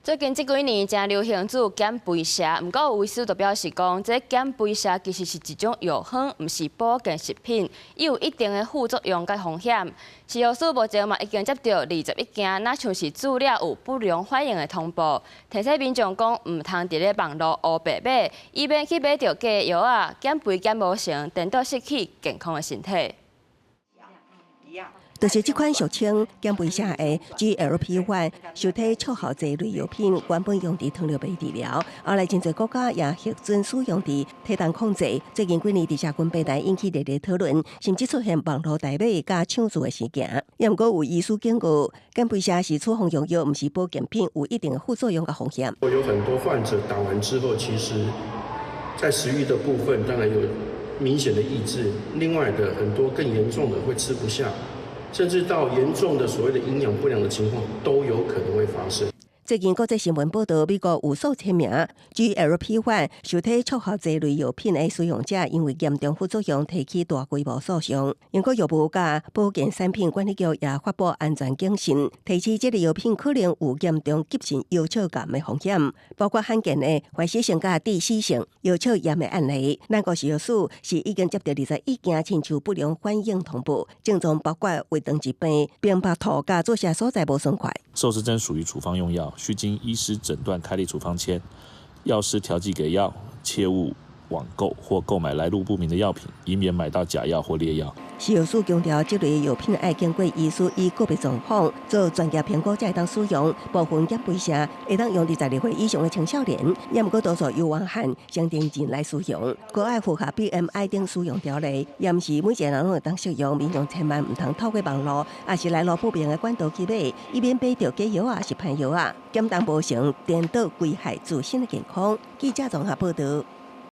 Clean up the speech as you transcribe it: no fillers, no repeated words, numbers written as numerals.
最近這幾年誠流行做減肥茶，毋過有醫師就表示講，這減肥茶其實是一種藥方，毋是保健食品，伊有一定的副作用佮風險。食藥署目前嘛已經接著21件，若像是注了有不良反應的通報，提醒民眾講，毋通佇咧網路烏白買，以免去買著假藥仔，減肥減無成，顛倒失去健康的身體。就是這款俗稱減肥茶的 GLP-1 受體促效劑類藥品，原本用佇糖尿病治療，後來真濟國家也核准使用佇體重控制。最近幾年佇社群平台引起熱烈討論，甚至出現網路代買佮搶注的事件。也毋過有醫師警告，減肥茶是處方用藥，毋是保健品，有一定的副作用佮風險。有很多患者打完之後，其實在食慾的部分當然有明顯的抑制，另外的很多更嚴重的會吃不下。甚至到嚴重的所謂的營養不良的情況都有可能會發生。最近國際新聞報導，美國有數千名 GLP-1 受體促效劑類藥品的使用者，因為嚴重副作用提起大規模訴訟。英國藥物佮保健產品管理局也發布安全警訊，提示這類藥品可能有嚴重急性腰鞘炎的風險，包括罕見的壞死性佮致死性腰鞘炎的案例。咱國食藥署是已經接著21件親像不良反應通報，症狀包括胃腸疾病、便腹吐佮注射所在無爽快。瘦身針屬於處方用藥，須經醫師診斷開立處方箋，藥師調劑給藥，切勿網購或購買來路不明的藥品，以免買到假藥或劣藥。食藥署強調，這類藥品愛經過醫師依個別狀況做專業評估，才會當使用。部分減肥茶會當用佇12歲以上的青少年，也毋過多數由黃漢成年人來使用。閣愛符合 BMI 等使用條例，也毋是每一個人攏會當適用。民眾千萬毋通透過網路，抑是來路不明的管道去買，以免買著假藥仔，抑是歹藥仔，減重無成，顛倒危害自身的健康。記者綜合報導。